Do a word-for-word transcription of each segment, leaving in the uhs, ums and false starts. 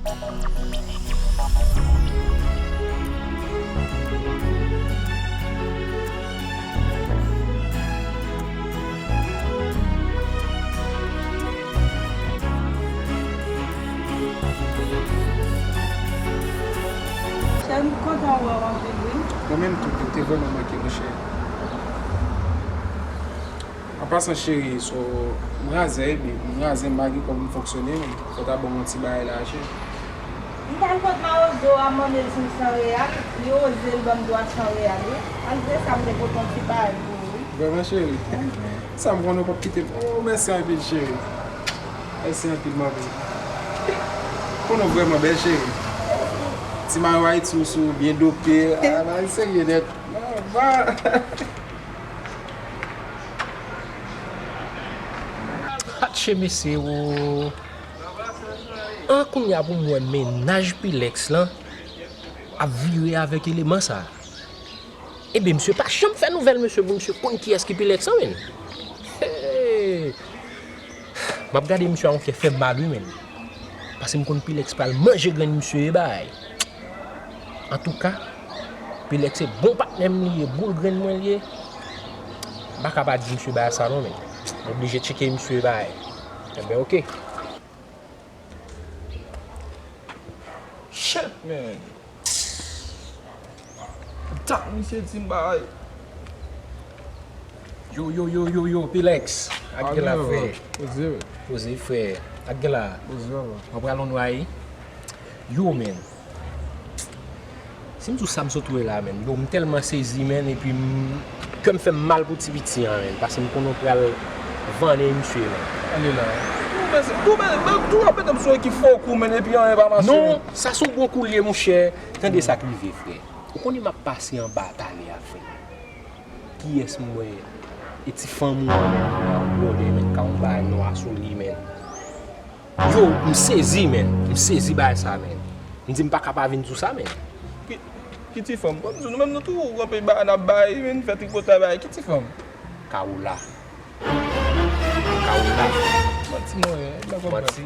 Chè, m kontan wè w anpil, wi. Mwen menm tou, ou te vrèman manke, monchè. An pasan, cheri, so, m razè, epi m razè, m pa gen kòb, m fonksyone, men fò w ta ban m yon ti bagay la, cheri. M t al kot mawozo a, m mande l si m san reyal, li oze l ban m twa san reyal, wi. Malgre sa, m te pote yon ti bagay pou ou, wi. Vrèman, cheri? Mhm. Sa m konnen w p ap kite m. Oh, mèsi anpil, cheri. Mèsi anpil, ma belle. Konnen w vrèman bèl, cheri. Ti mayo Ayiti w sou, byen dope. Ah, bagay serye nèt. Ah, ba. Atche mesye o. An kounye a pou m wè mennaj Pilex lan ap vire avèk eleman sa. Ebyen, misye pa janm fè nouvèl, mesye, pou misye konn kiyès ki Pilex lan, menn. Hey! M ap gade misye a, yon kè fè m mal, wi, menn. Paske m konn Pilex pral manje grenn misye e bay. Antouka, Pilex se bon patnè m li ye, boul grenn mwen li ye. M pa ka pa di misye bagay sa non, men m oblije tcheke misye bagay. Enben, oke. Shit, man. Dat misye di m bagay. Yo, yo, yo, yo, yo, Pilex. Ak gen la, frè. Poze, wi. Poze, frè. Ak gen la. Poze, wi. Mwen pral on way. Yo, men. Si m di w sa m sot wè la, men, yo, m tèlman sezi, men, epi m, kè m fè m mal pou ti piti an, men, paske m konnen w pral vannen misye, men. Ale la. Tou, men, tou, men, men, tou ap mete m sou ekip fòk ou, men, epi anyen pa mache, men. Non, sa se yon bon kou l ye, monchè. Tande sa k rive, frè. Ou konnen m ap pase anba talè a, frè. Kiyès m wè? E ti fanm ou an, men, blòdè, men, ka yon bagay nwa sou li, men. Yo, m sezi, men. M sezi bagay sa, men. M di m pa ka pa vin sou sa, men. Ki, ki ti fanm? Bon, m di nou menm nou tou, w anpe ba, n ap bay, men, fè tripotay bay. Ki ti fanm? Kawola. Kawola. Manti, mwen, manti. Manti.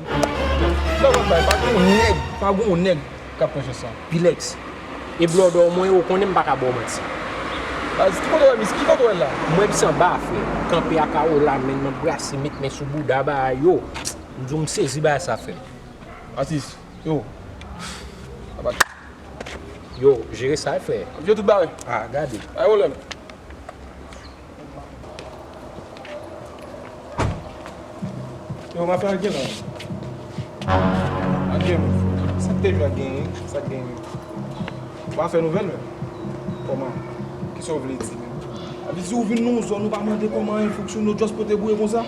Nan kòb bay, pa gen yon nèg, pa gen yon nèg k ap pran chans sa. Pilex. E blòdò mwen, ou konnen m pa ka ba w manti. Baz, ki kote w wè mis, ki kote w wè l la? Mwen, m sanba, frè. Kanpe a Kawola, men, m ap brase, met men sou bouda bagay yo. M di w m sezi bagay sa, frè m. Atis, yo. Aba. Yo, jere sa, frè. Yo tout bare. Ah, gade. Pa gen pwoblèm. Yo, mafya, ak gen la. Ak gen, men. Sa k te jwe ak gen, sa k gen. Ou pa fè nouvèl, men. Kòman? Kisa w vle di, men? Sa vle di ou vin nan yon zòn, ou pa mande kòman anyen fonksyone, ou just pote boure konsa?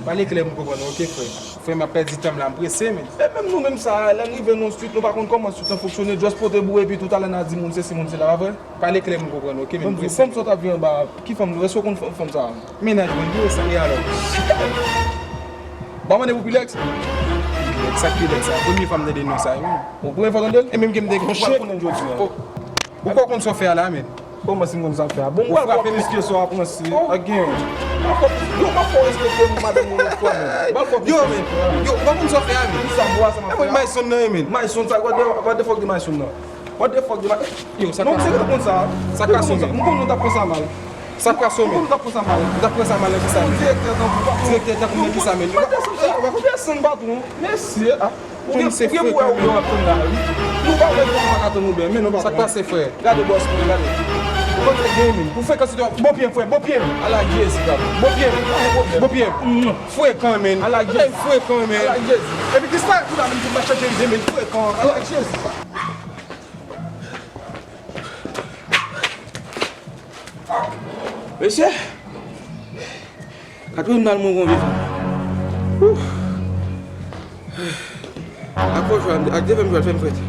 Pale klè pou m konprann, oke, frè. Frè, m ap pèdi tan m la, m prese, men. E menm nou menm sa, lè n rive nan yon street, nou pa konn kòman street lan fonksyone, just pote boure, epi tou talè n a di moun sesi, moun sela, pa vre? Pale klè pou m konprann, oke, men m prese. Fanm sa w t ap vin anba, ki fanm li, èske w konn fanm, fanm sa a? Mennaj mwen, li ye sa, e alò? Ba mande pou Pilex? Pilex, sa k Pilex sa? Premye fwa m tande non sa, wi. Bon, premye fwa w tande l? E menm ke m te gen chèk. Ou kwè w konn sa w fè a la, men? Kòman si m konn sa m fè a? Bon, m pral fè plis ke sa w ap panse. Ak gen. M pral fè plis. Yo, m ap fè w respekte madanm ou lòt fwa, men. M pral fè plis ke sa. Yo, men. Yo, ou pa konn sa w fè a, men. Ki sa, bwa sa m ap fè a? E mwen Myson nan, men. Myson, sa, what the, what the fuck de Myson nan? What the fuck de Ma-, yo, sa k pase? Non, m serye konn sa. Sa k pase, men? M konn nou t ap pran sa mal. Sa k pase, men? M konn nou t ap pran sa mal. Ou t ap pran sa mal nan ki sa, men? Direktè tankou, direktè tankou nan ki sa, men? Ou pa desann, ou pa desann, patwon. Mesye, ah. Ou gen, ou gen pou wè ou gen w ap tann la, wi. Nou pa wè nou pa ka tann ou byen, men nou pa. Sa k pase, frè? Gade bòs mwen, gade. Ou konn sa k genyen, men. Pou frekans ou te, bon pye m, frè, bon pye m. Ala Jezi, gade. Bon pye m. Pa gen pwoblèm. Bon pye m. Frekan, men. Ala Jezi. Frekan, men. Ala Jezi. Epi disparèt tou la, men, pou m pa chanje ide, men, frekan. Ala Jezi. Mesye, katreven nan mwen gon vye fanm. Ouf. Ak fò jwa, ak de fè m jwa, l fè m frèt.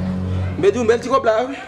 M te di w, bèl ti kòb la, wi.